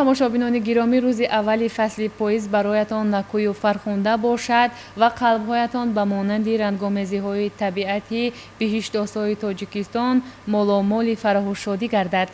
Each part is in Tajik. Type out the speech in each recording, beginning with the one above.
Тамошобинони гиромӣ, рӯзи аввали фасли поиз бароятон накӯю фархунда бошад ва қалбҳоятон ба монанди рангомезиҳои табиати биҳиштосои Тоҷикистон моломоли фараҳу шодӣ гардад.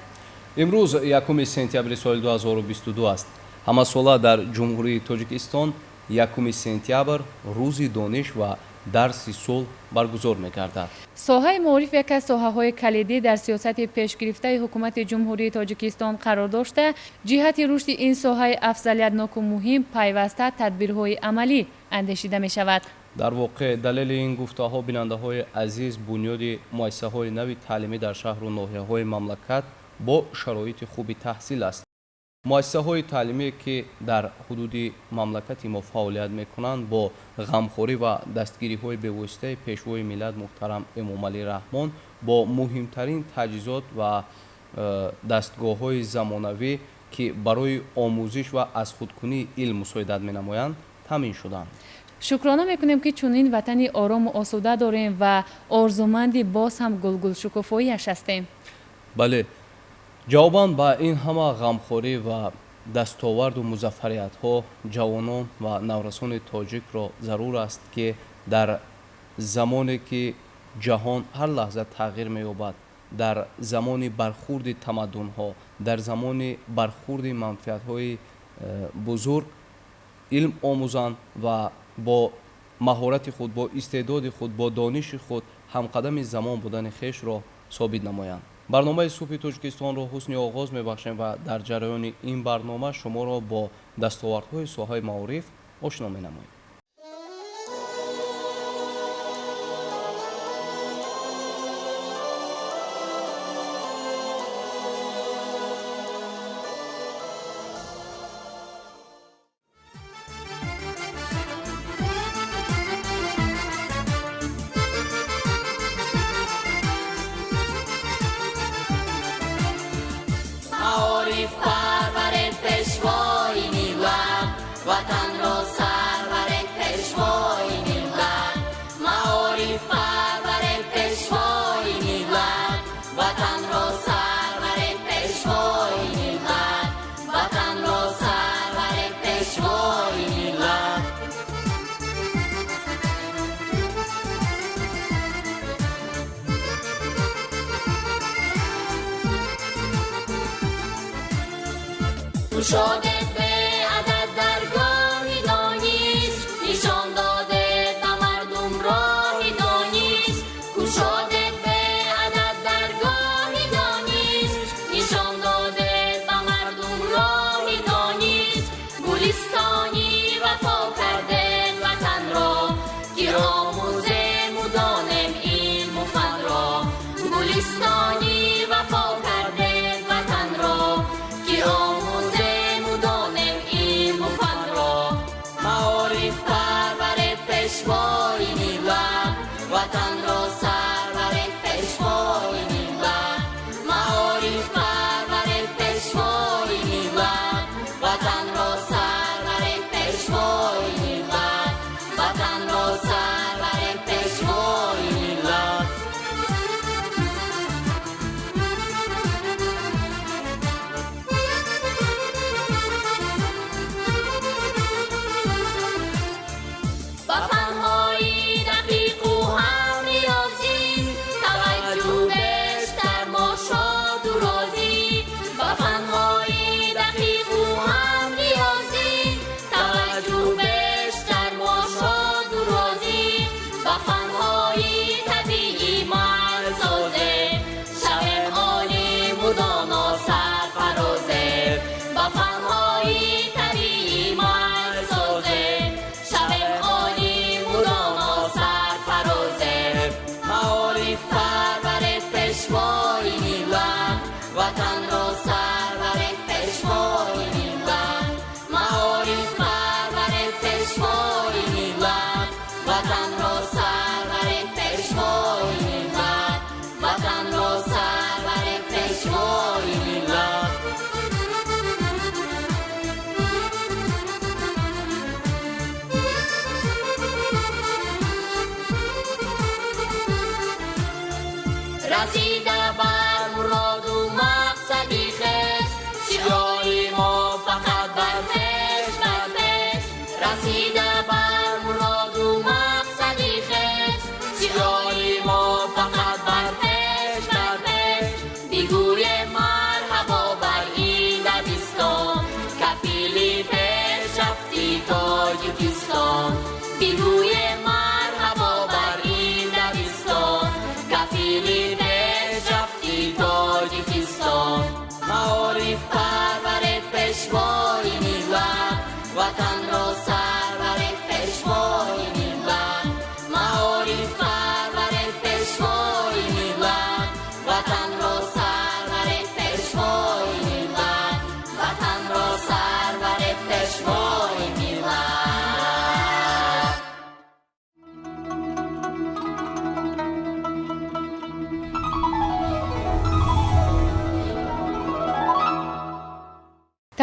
Имрӯз 1 сентябри соли 2022 аст. Ҳамасола дар Ҷумҳурии Тоҷикистон 1 сентябр рӯзи дониш ва дарси сулҳ баргузор мегардад. Соҳаи маориф яке аз соҳаҳои калидӣ дар сиёсати пешгирифтаи Ҳукумати Ҷумҳурии Тоҷикистон қарор дошта, ҷиҳати рушди ин соҳаи афзалиятноку муҳим пайваста тадбирҳои амалӣ андешида мешавад. Дар воқеъ, далели ин гуфтаҳо, бинандаҳои азиз, бунёди муассисаҳои нави таълимӣ дар шаҳру ноҳияҳои мамлакат бо шароити хуби таҳсил аст. Муассисаҳои таълимие, ки дар ҳудуди мамлакати мо фаъолият мекунанд, бо ғамхорӣ ва дастгириҳои бевоситаи Пешвои миллат муҳтарам Эмомалӣ Раҳмон бо муҳимтарин таҷҳизот ва дастгоҳҳои замонавӣ, ки барои омӯзиш ва аз худкунии илм мусоидат менамоянд, таъмин шуданд. Шукрона мекунем, ки чунин ватани орому осуда дорем ва орзуманди боз ҳам гулгулшукуфоиаш ҳастем. Бале, ҷавобан ба ин ҳама ғамхорӣ ва дастоварду музаффариятҳо, ҷавонон ва наврасони тоҷикро зарур аст, ки дар замоне ки ҷаҳон ҳар лаҳза тағйир меёбад, дар замони бархурди тамаддунҳо, дар замони бархурди манфиатҳои бузург илм омӯзанд ва бо маҳорати худ, бо истеъдоди худ, бо дониши худ ҳамқадами замон будани хешро собит намоянд. Барномаи Субҳи Тоҷикистонро ҳусни оғоз мебахшем ва дар ҷараёни ин барнома шуморо бо дастовардҳои соҳаи маориф ошно менамоем. Маориф парваред, пешвои миллат, ватанро сарваред, пешвои миллат. Маориф парваред, пешвои миллат, ватанро сарваред, пешвои миллат, ватанро сарваред, пешвои миллат. Кушодед беадад даргоҳи дониш, нишон додед ба мардум роҳи дониш. Кушодед беадад даргоҳи дониш, нишон додед ба мардум роҳи дониш. Гулистони вафо кардед ватанро, ки омӯзему донем илму фанро. Гулистони вафо кардед ватанро, ки омӯзему Расида бар муроду мақсади хеш, шиори мо фақат бар пеш, бар пеш. Бигӯем марҳабо бар ин дабистон, кафили пешрафти Тоҷикистон. Бигӯем марҳабо бар ин дабистон, кафили пешрафти Тоҷикистон. Маориф парваре, пешвои миллат, ватанро сарваре, пешвои миллат. Маориф парваре, пешвои миллат, ватанро сарваре, пешвои миллат, ватанро сарваре, пешвои миллат.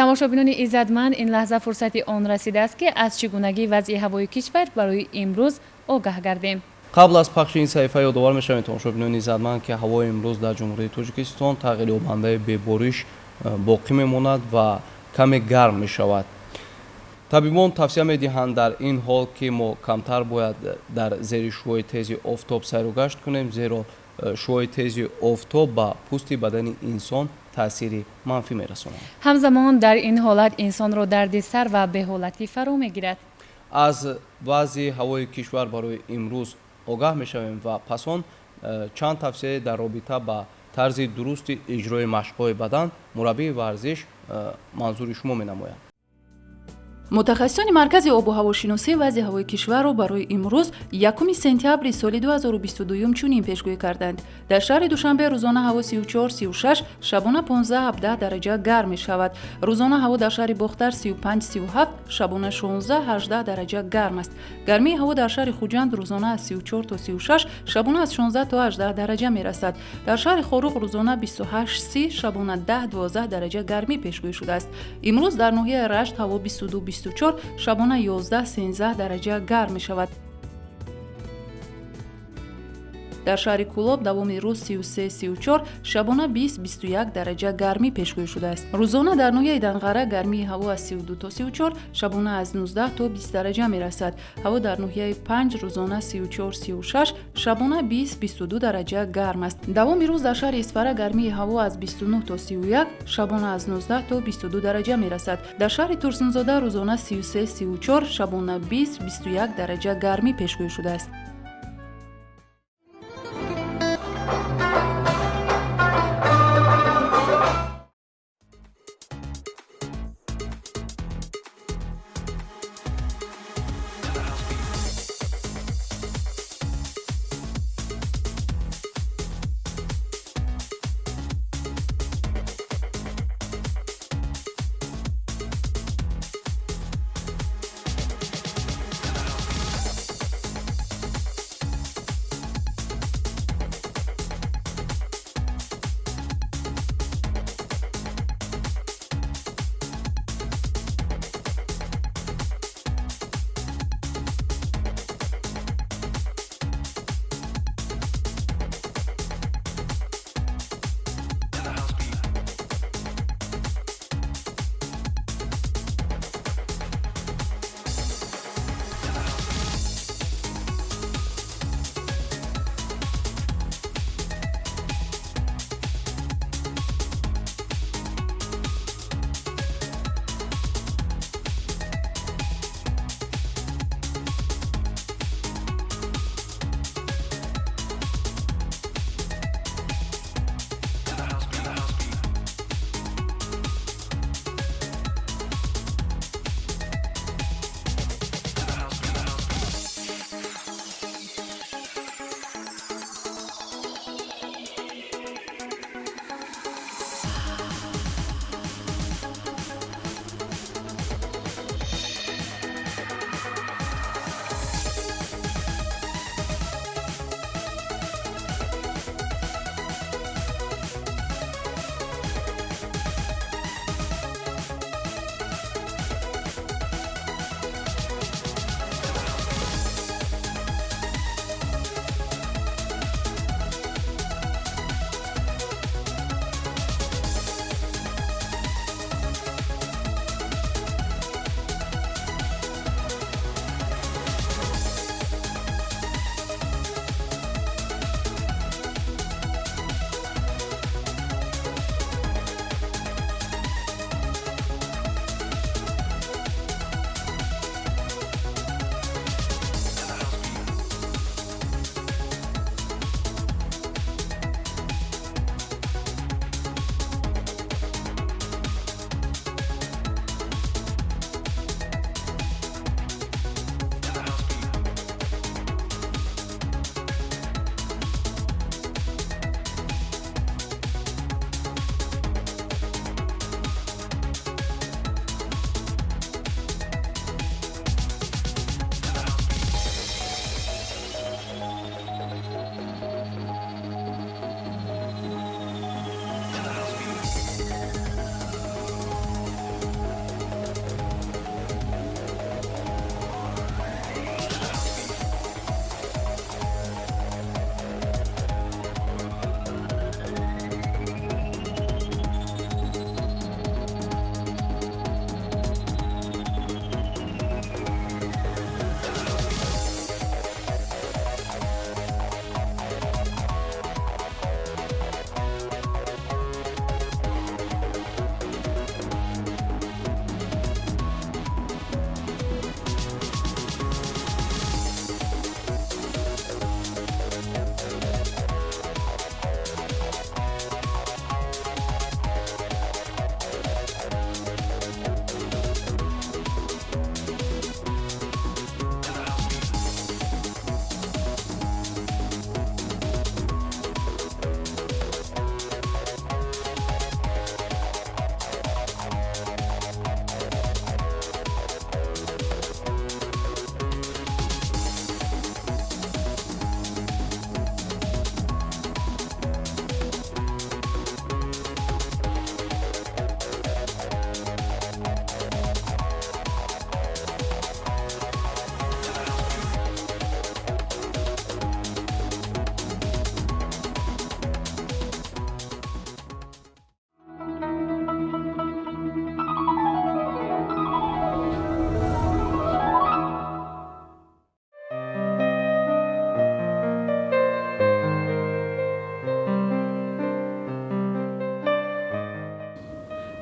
Тамошобинони иззатманд, ин лаҳза фурсати он расидааст, ки аз чӣ гунагии вазъи ҳавои кишвар барои имрӯз огаҳ гардем. Қабл аз пахши ин саҳифа ёдовар мешавем, тамошобинони иззатманд, ки ҳавои имрӯз дар Ҷумҳурии Тоҷикистон тағйирёбандаи бебориш боқӣ мемонад ва каме гарм мешавад. Табибон тавсия медиҳанд дар ин ҳол, ки мо камтар бояд дар зери шуои тези офтоб сайру гашт кунем, зеро шуои тези офтоб ба пӯсти бадани инсон таъсири манфӣ мерасонад. Ҳамзамон дар ин ҳолат инсонро дарди сар ва беҳолатӣ фаро мегирад. Аз вазъи ҳавои кишвар барои имрӯз огаҳ мешавем ва пас он чанд тавсия дар робита ба тарзи дурусти иҷрои машқҳои бадан мураббии варзиш манзури шумо менамояд. Мутахассисони Маркази обу ҳавошиносӣ вазъи ҳавои кишварро барои имрӯз, 1 сентябри соли 2022, чунин пешгӯӣ карданд. Дар шаҳри Душанбе рӯзона ҳаво 34-36, шабона 15-17 дараҷа гарм мешавад. Рӯзона ҳаво дар шаҳри Бохтар 35-37, шабона 16-18 дараҷа гарм аст. Гармии ҳаво дар шаҳри Хуҷанд рӯзона аз 34 то 36, шабона аз 16 то 18 дараҷа мерасад. Дар шаҳри Хоруғ рӯзона 28-30, шабона 10-12 дараҷа гармӣ пешгӯӣ шудааст. Имрӯз дар ноҳияи Рашт ҳаво 22-24, шабона 11-13 дараҷа гарм мешавад. Дар шаҳри Кӯлоб давоми рӯз 33-34, шабона 20-21 дараҷа гармӣ пешгӯӣ шудааст. Рӯзона дар ноҳияи Данғара гармии ҳаво аз 32 то 34, шабона аз 19 то 20 дараҷа мерасад. Ҳаво дар ноҳияи Панҷ рӯзона 34-36, шабона 20-22 дараҷа гарм аст. Давоми рӯз дар шаҳри Исфара гармии ҳаво аз 29 то 31, шабона аз 19 то 22 дараҷа мерасад. Дар шаҳри Турсунзода рӯзона 33-34, шабона 20-21 дараҷа гармӣ пешгӯӣ шудааст.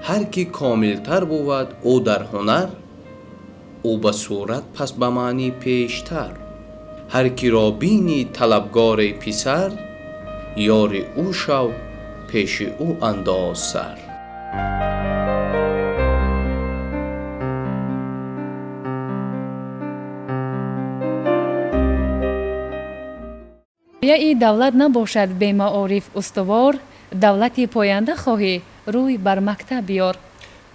Ҳар ки комилтар бувад ӯ дар ҳунар, ӯ ба сурат пас ба маънӣ пештар. Ҳар киро бинӣ талабгори писар, ёри ӯ шав, пеши ӯ андоз сар. Пояи давлат набошад бемаориф устувор, давлати поянда хоҳӣ, рӯй бар мактаб биёр.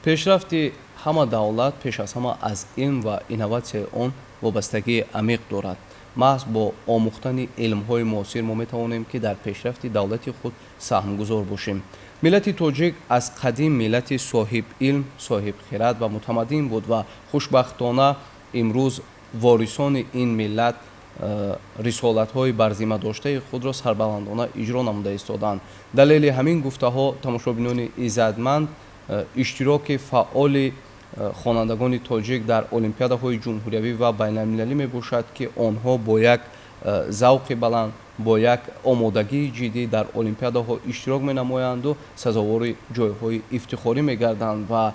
Пешрафти ҳама давлат пеш аз ҳама аз илм ва инноватсияи он вобастагии амиқ дорад. Маҳз бо омӯхтани илмҳои муосир мо метавонем, ки дар пешрафти давлати худ саҳмгузор бошем. Миллати тоҷик аз қадим миллати соҳиб илм, соҳибхирад ва мутамаддин буд ва хушбахтона имрӯз ворисони ин миллат рисолатҳои барзимадоштаи худро сарбаландона иҷро намуда истоданд. Далели ҳамин гуфтаҳо, тамошобинони иззатманд, иштироки фаъоли хонандагони тоҷик дар олимпиадаҳои ҷумҳуриявӣ ва байналмилалӣ мебошад, ки онҳо бо як завқи баланд, бо як омодагии ҷиддӣ дар олимпиадаҳо иштирок менамоянду сазовори ҷойҳои ифтихорӣ мегарданд ва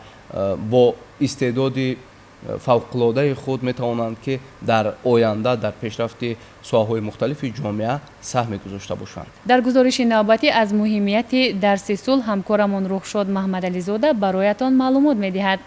бо истеъдоди фавқулодаи худ метавонанд, ки дар оянда дар пешрафти соҳаҳои мухталифи ҷомеа саҳме гузошта бошанд. Дар гузориши навбатӣ аз муҳимияти дарси сулҳ ҳамкорамон Рухшод Маҳмадализода бароятон маълумот медиҳад.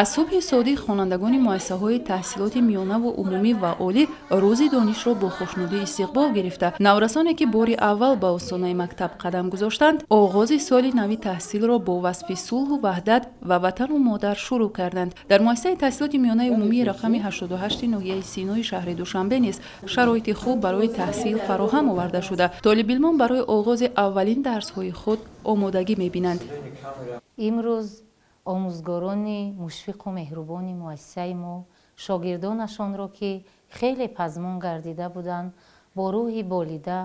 Аз субҳи содиқ хонандагони муассисаҳои таҳсилоти миёнаву умумӣ ва олӣ рӯзи донишро бо хушнудӣ истиқбол гирифта, наврасоне ки бори аввал ба остонаи мактаб қадам гузоштанд, оғози соли нави таҳсилро бо васфи сулҳу ваҳдат ва ватану модар шурӯъ карданд. Дар муассисаи таҳсилоти миёнаи умумии рақами 88 ноҳияи Синои шаҳри Душанбе низ шароити хуб барои таҳсил фароҳам оварда шуда, толибилмон барои оғози аввалин дарсҳои худ омодагӣ мебинанд. Имрӯз омӯзгорони мушфиқу меҳрубони муассисаи мо шогирдонашонро, ки хеле пазмон гардида буданд, бо рӯҳи болида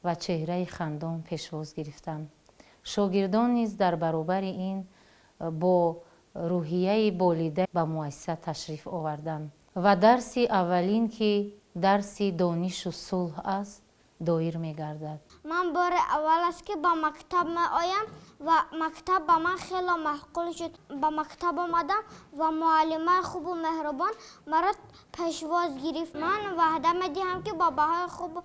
ва чеҳраи хандон пешвоз гирифтанд. Шогирдон низ дар баробари ин бо рӯҳияи болида ба муассиса ташриф оварданд ва дарси аввалин, ки дарси донишу сулҳ аст, доир мегардад. Ман бори аввал аст, ки ба мактаб меоям ва мактаб ба ман хеле маъқул шуд. Ба мактаб омадам ва муаллимаи хубу меҳрубон маро пешвоз гирифт. Ман ваъда медиҳам, ки бо баҳои хубу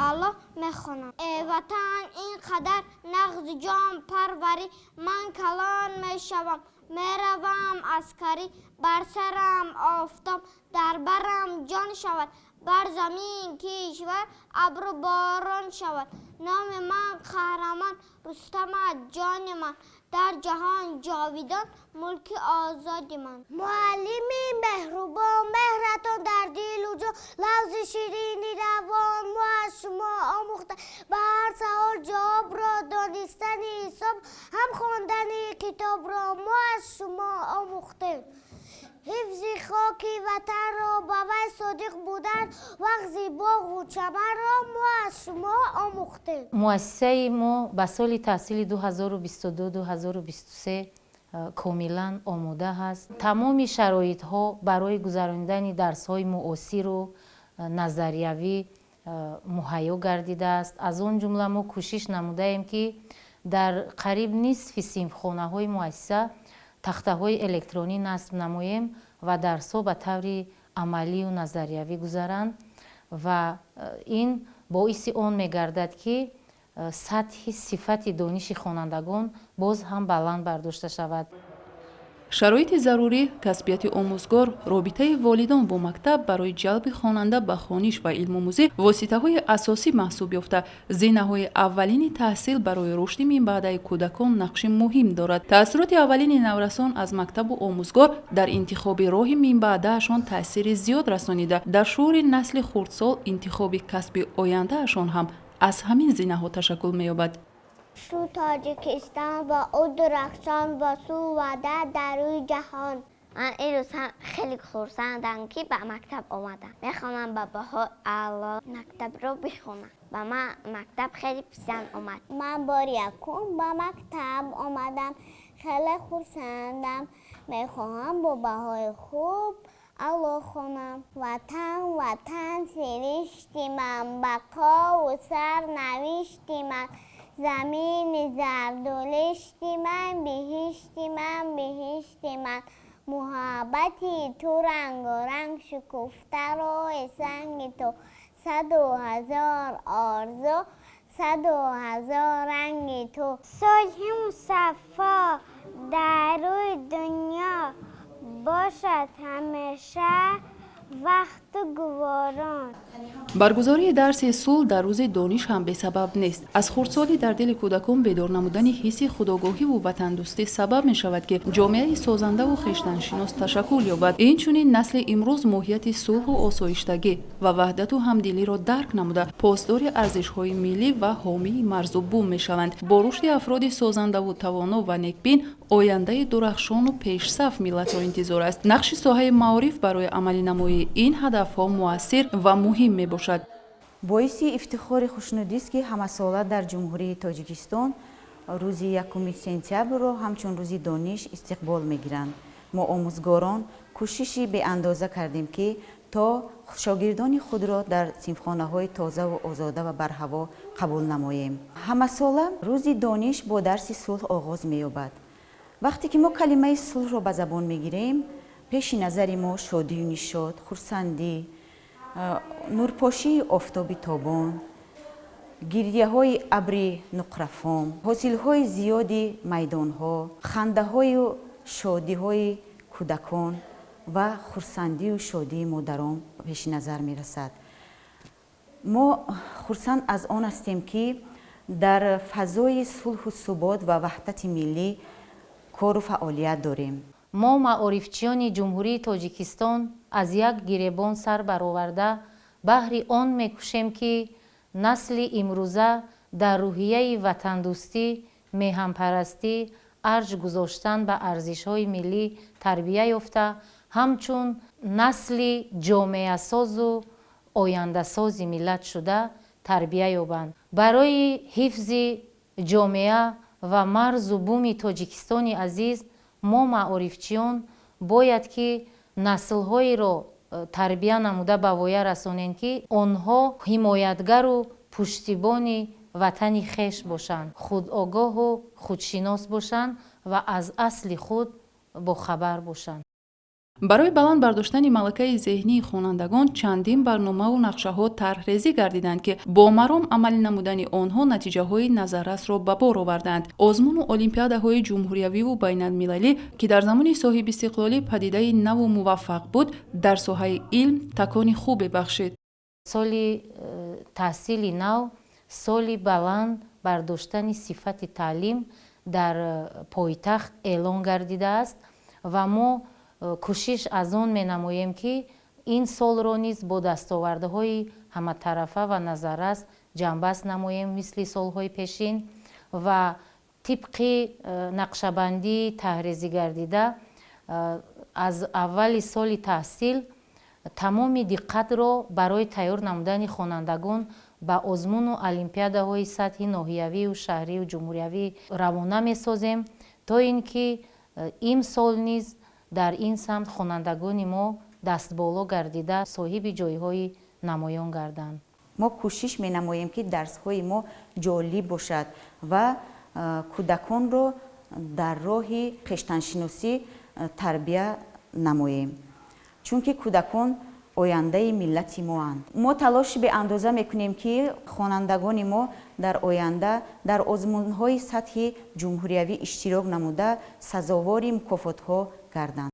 аъло мехонам. Ватан ин қадар нағз ҷон парварӣ, ман калон мешавам, меравам аскарӣ, бар сарам офтоб, дар барам ҷон шавад, бар замин кишвар абру борон шавад. Номи ман қаҳрамон Рустамад ҷони ман, дар ҷаҳон ҷовидон мулки озоди ман. Муаллими меҳрубон, меҳратон дар дилу ҷон, лафзи ширини равон мо аз шумо омӯхта, ба ҳар савол ҷавобро, донистани ҳисоб ҳам хондани китобро мо аз шумо омӯхтем. Ҳифзи хоки ватанро, ба вай содиқ будан, вағзи боғу чаманро мо аз шумо омӯхтем. Муассисаи мо ба соли таҳсили 2022-2023 комилан омода ҳаст. Тамоми шароитҳо барои гузаронидани дарсҳои муосиру назариявӣ муҳайё гардидааст. Аз он ҷумла мо кӯшиш намудаем, ки дар қариб нисфи синфхонаҳои муассиса тахтаҳои электронӣ насб намоем ва дарсҳо ба таври амалию назариявӣ гузаранд ва ин боиси он мегардад, ки сатҳи сифати дониши хонандагон боз ҳам баланд бардошта шавад. Шароити зарурӣ, касбияти омӯзгор, робитаи волидон бо мактаб барои ҷалби хонанда ба хониш ва илмомӯзӣ воситаҳои асосӣ маҳсуб ёфта, зинаҳои аввалини таҳсил барои рушди минбаъдаи кӯдакон нақши муҳим дорад. Таассуроти аввалини наврасон аз мактабу омӯзгор дар интихоби роҳи минбаъдаашон таъсири зиёд расонида, дар шуури насли хурдсол интихоби касби ояндаашон ҳам аз ҳамин зинаҳо ташаккул меёбад. Шу Тоҷикистон бо ӯ дурахшон, бо сӯ ваҳдат дар рӯи ҷаҳон. Ман имрӯз хеле хурсандам, ки ба мактаб омадам. Мехоҳам ба баҳои аъло мактабро бихонам. Ба ман мактаб хеле писанд омад. Ман бори якум ба мактаб омадам, хеле хурсандам. Мехоҳам бо баҳои хуб аъло хонам. Ватан, Ватан сиришти ман, бақову сарнавишти ман, замини зардулишти ман, биҳишти ман, биҳишти ман. Муҳаббати ту рангоранг, шукуфта роҳи санги ту, саду ҳазор орзу, саду ҳазор ранги ту. Сулҳи мусаффо дар рӯи дунё бошад ҳамеша вақту гуворон. Баргузории дарси сулҳ дар рӯзи дониш ҳам бесабаб нест. Аз хурдсолӣ дар дили кӯдакон бедор намудани ҳисси худогоҳиву ватандӯстӣ сабаб мешавад, ки ҷомеаи созандаву хештаншинос ташаккул ёбад. Инчунин насли имрӯз моҳияти сулҳу осоиштагӣ ва ваҳдату ҳамдилиро дарк намуда, посдори арзишҳои миллӣ ва ҳомии марзу бум мешаванд. Бо рушди афроди созандаву тавоно ва некбин ояндаи дурахшону пешсаф миллатро интизор аст. Нақши соҳаи маориф барои амалинамоии ин ҳадафҳо муассир ва муҳим мебошад. Боиси ифтихори хушнудист, ки ҳамасола дар Ҷумҳурии Тоҷикистон рӯзи 1 сентябрро ҳамчун рӯзи дониш истиқбол мегиранд. Мо, омӯзгорон, кӯшиши беандоза кардем, ки то шогирдони худро дар синфхонаҳои тозаву озода ва барҳаво қабул намоем. Ҳамасола рӯзи дониш бо дарси сулҳ оғоз меёбад. Вақте ки мо калимаи сулҳро ба забон мегирем, пеши назари мо шодию нишод, хурсандӣ, нурпошии офтоби тобон, гирьяҳои абри нуқрафом, ҳосилҳои зиёди майдонҳо, хандаҳою шодиҳои кӯдакон ва хурсандию шодии модарон пеши назар мерасад. Мо хурсанд аз он ҳастем, ки дар фазои сулҳу субот ва ваҳдати миллӣ кору фаъолият дорем. Мо, маорифчиёни Ҷумҳурии Тоҷикистон, аз як гиребон сар бароварда, баҳри он мекӯшем, ки насли имрӯза дар рӯҳияи ватандӯстӣ, меҳанпарастӣ, арҷ гузоштан ба арзишҳои миллӣ тарбия ёфта, ҳамчун насли ҷомеасозу ояндасози миллат шуда тарбия ёбанд. Барои ҳифзи ҷомеа ва марзу буми Тоҷикистони азиз мо, маорифчиён, бояд ки наслҳоеро тарбия намуда ба воя расонем, ки онҳо ҳимоятгару пуштибони ватани хеш бошанд, худогоҳу худшинос бошанд ва аз асли худ бохабар бошанд. Барои баланд бардоштани малакаи зеҳнии хонандагон чандин барномаву нақшаҳо тарҳрезӣ гардиданд, ки бо маром амалӣ намудани онҳо натиҷаҳои назаррасро ба бор оварданд. Озмуну олимпиадаҳои ҷумҳуриявиву байналмилалӣ, ки дар замони соҳибистиқлолӣ падидаи наву муваффақ буд, дар соҳаи илм такони хубе бахшид. Соли таҳсили нав соли баланд бардоштани сифати таълим дар пойтахт эълон гардидааст ва мо кӯшиш аз он менамоем, ки ин солро низ бо дастовардҳои ҳаматарафа ва назаррас ҷамъбаст намоем, мисли солҳои пешин, ва тибқи нақшабандии таҳрезӣ гардида аз аввали соли таҳсил тамоми диққатро барои тайёр намудани хонандагон ба озмуну олимпиадаҳои сатҳи ноҳиявию шаҳрию ҷумҳуриявӣ равона месозем, то ин ки имсол низ дар ин самт хонандагони мо дастболо гардида, соҳиби ҷойҳои намоён гарданд. Мо кӯшиш менамоем, ки дарсҳои мо ҷолиб бошад ва кӯдаконро дар роҳи хештаншиносӣ тарбия намоем, чунки кӯдакон ояндаи миллати моанд. Мо талоши беандоза мекунем, ки хонандагони мо дар оянда дар озмунҳои сатҳи ҷумҳуриявӣ иштирок намуда, сазовори мукофотҳо гарданд.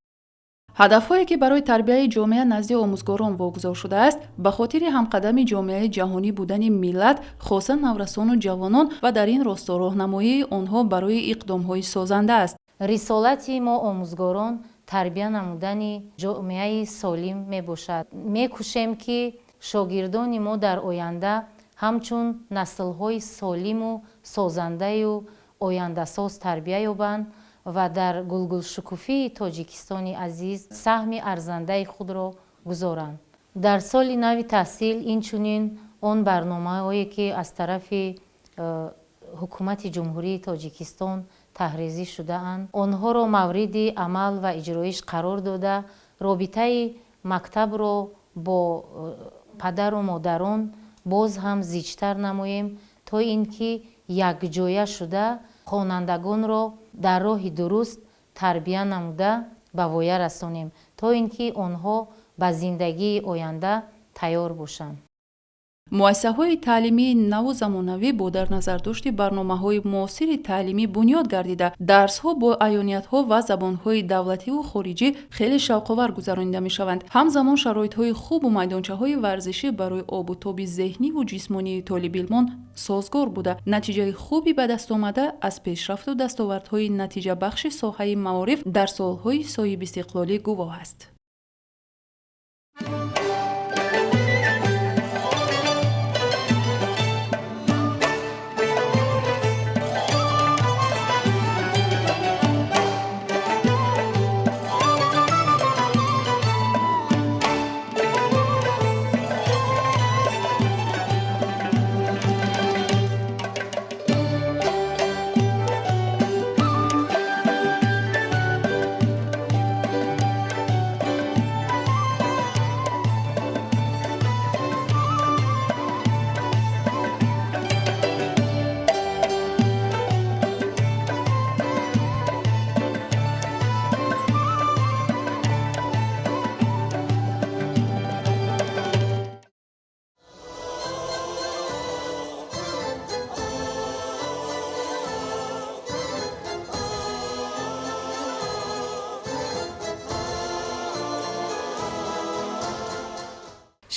Ҳадафҳое, ки барои тарбияи ҷомеа назди омӯзгорон вогузор шудааст, ба хотири ҳамқадами ҷомеаи ҷаҳонӣ будани миллат, хоса наврасону ҷавонон, ва дар ин росто роҳнамоии онҳо барои иқдомҳои созанда аст. Рисолати мо, омӯзгорон, тарбия намудани ҷомеаи солим мебошад. Мекӯшем, ки шогирдони мо дар оянда ҳамчун наслҳои солиму созандаю ояндасоз тарбия ёбанд ва дар гулгулшукуфии Тоҷикистони азиз саҳми арзандаи худро гузоранд. Дар соли нави таҳсил инчунин Он барномаҳое ки аз тарафи ҳукумати Ҷумҳурии Тоҷикистон таҳризӣ шудаанд, онҳоро мавриди амал ва иҷроиш қарор дода, робитаи мактабро бо падару модарон боз ҳам зичтар намоем, то ин ки якҷоя шуда хонандагонро дар роҳи дуруст тарбия намуда ба воя расонем, то ин ки онҳо ба зиндагии оянда тайёр бошанд. Муассисаҳои таълимии наву замонавӣ бо дар назардошти барномаҳои муосири таълимӣ бунёд гардида, дарсҳо бо аёниятҳо ва забонҳои давлативу хориҷӣ хеле шавқовар гузаронида мешаванд. Ҳамзамон шароитҳои хубу майдончаҳои варзишӣ барои обутоби зеҳниву ҷисмонии толибилмон созгор буда, натиҷаи хуби ба даст омада аз пешрафту дастовардҳои натиҷабахши соҳаи маориф дар солҳои соҳибистиқлолӣ гувоҳ аст.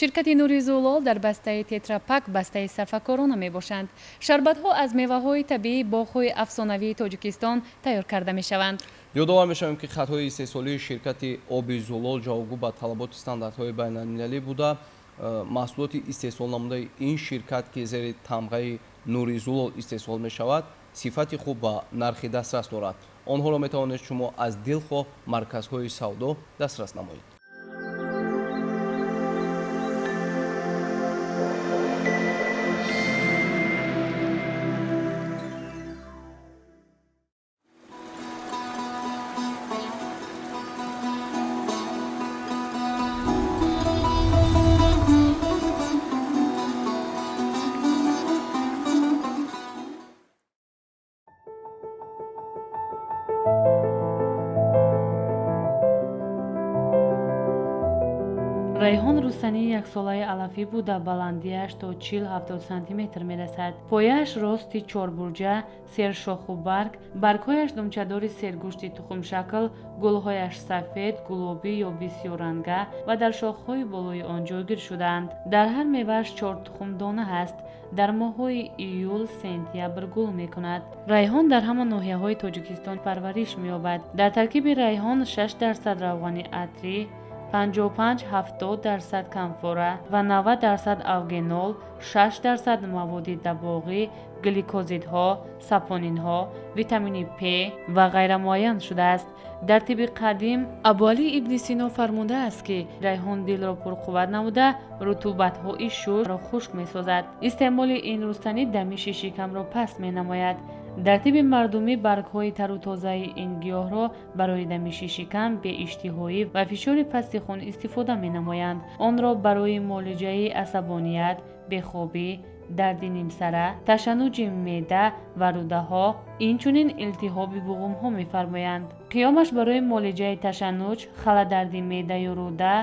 Ширкати Нури Зулол дар бастаи Тетрапак бастаи сарфакорона мебошанд. Шарбатҳо аз меваҳои табиии боғҳои афсонавии Тоҷикистон тайёр карда мешаванд. Ёдовар мешавем, ки хатҳои истеҳсолии ширкати оби Зулол ҷавобгӯ ба талаботи стандартҳои байналмилалӣ буда, маҳсулоти истеҳсол намудаи ин ширкат, ки зери тамғаи Нури Зулол истеҳсол мешавад, сифати хуб ва нархи дастрас дорад. Онҳоро метавонед шумо аз дилхоҳ марказҳои савдо дастрас намоед. Райҳон рустании яксолаи алафӣ буда, баландиаш то 40-70 сантиметр мерасад. Пояаш рости чорбурҷа, сершоху барг, баргҳояш думчадори сергӯшти тухмшакл, гулҳояш сафед, гулобӣ ё бисёрранга ва дар шохҳои болои он ҷойгир шудаанд. Дар ҳар мевааш 4 тухмдона ҳаст. Дар моҳҳои июл сентябр гул мекунад. Райҳон дар ҳама ноҳияҳои Тоҷикистон парвариш меёбад. Дар таркиби райҳон 6% равғани атрӣ, 55-70% камфора ва 90% авгенол, 6% маводи дабоғӣ, гликозидҳо, сапонинҳо, витамини П ва ғайра муайян шудааст. Дар тибби қадим Абуалӣ ибни Сино фармудааст, ки райҳон дилро пурқувват намуда, рутубатҳои шӯрро хушк месозад. Истеъмоли ин рустанӣ дамиши шикамро паст менамояд. Дар тибби мардумӣ баргҳои тару тозаи ин гиёҳро барои дамиши шикам, беиштиҳоӣ ва фишори пасти хун истифода менамоянд. Онро барои муолиҷаи асабоният, бехобӣ, дарди нимсара, ташаннуҷи меъда ва рӯдаҳо, инчунин илтиҳоби буғумҳо мефармоянд. Қиёмаш барои муолиҷаи ташаннуҷ, халадарди меъдаю рӯда,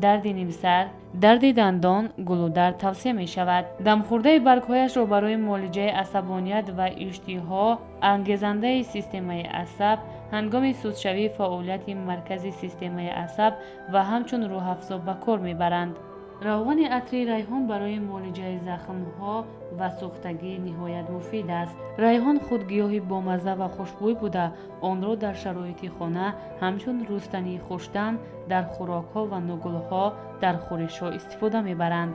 дарди нимсар, дарди дандон, гулудард тавсия мешавад. Дамхӯрдаи баргҳояшро барои муолиҷаи асабоният ва иштиҳо, ангезандаи системаи асаб, ҳангоми сустшавии фаъолияти маркази системаи асаб ва ҳамчун рӯҳафзо ба кор мебаранд. Равғани атрии райҳон барои муолиҷаи захмҳо ва сӯхтагӣ ниҳоят муфид аст. Райҳон худ гиёҳи бомазза ва хушбӯй буда, онро дар шароити хона ҳамчун рустании хуштаъм дар хӯрокҳо ва нугулҳо, дар хӯришҳо истифода мебаранд.